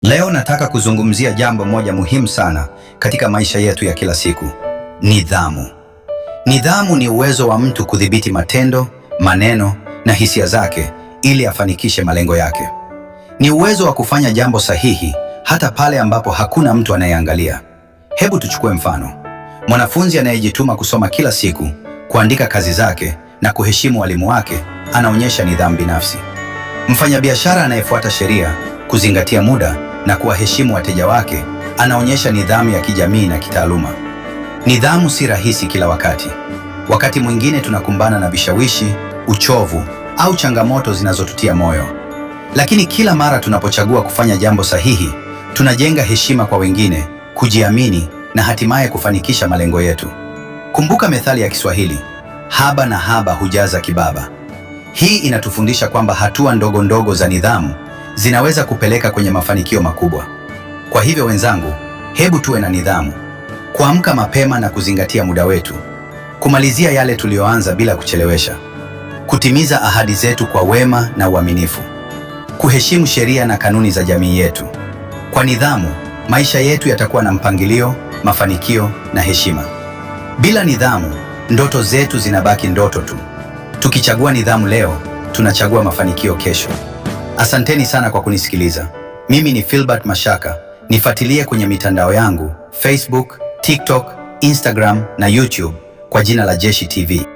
Leo nataka kuzungumzia jambo moja muhimu sana katika maisha yetu ya kila siku: nidhamu. Nidhamu ni uwezo wa mtu kudhibiti matendo, maneno na hisia zake ili afanikishe malengo yake. Ni uwezo wa kufanya jambo sahihi hata pale ambapo hakuna mtu anayeangalia. Hebu tuchukue mfano. Mwanafunzi anayejituma kusoma kila siku, kuandika kazi zake na kuheshimu walimu wake, anaonyesha nidhamu binafsi. Mfanyabiashara anayefuata sheria, kuzingatia muda na kuwaheshimu wateja wake, anaonyesha nidhamu ya kijamii na kitaaluma. Nidhamu si rahisi kila wakati. Wakati mwingine tunakumbana na vishawishi, uchovu au changamoto zinazotutia moyo. Lakini kila mara tunapochagua kufanya jambo sahihi, tunajenga heshima kwa wengine, kujiamini na hatimaye kufanikisha malengo yetu. Kumbuka methali ya Kiswahili, haba na haba hujaza kibaba. Hii inatufundisha kwamba hatua ndogo ndogo za nidhamu zinaweza kupeleka kwenye mafanikio makubwa. Kwa hivyo wenzangu, hebu tuwe na nidhamu, kuamka mapema na kuzingatia muda wetu, kumalizia yale tuliyoanza bila kuchelewesha, kutimiza ahadi zetu kwa wema na uaminifu, kuheshimu sheria na kanuni za jamii yetu. Kwa nidhamu, maisha yetu yatakuwa na mpangilio, mafanikio na heshima. Bila nidhamu, ndoto zetu zinabaki ndoto tu. Tukichagua nidhamu leo, tunachagua mafanikio kesho. Asanteni sana kwa kunisikiliza. Mimi ni Philbert Mashaka. Nifuatilie kwenye mitandao yangu Facebook, TikTok, Instagram na YouTube kwa jina la Jeshi TV.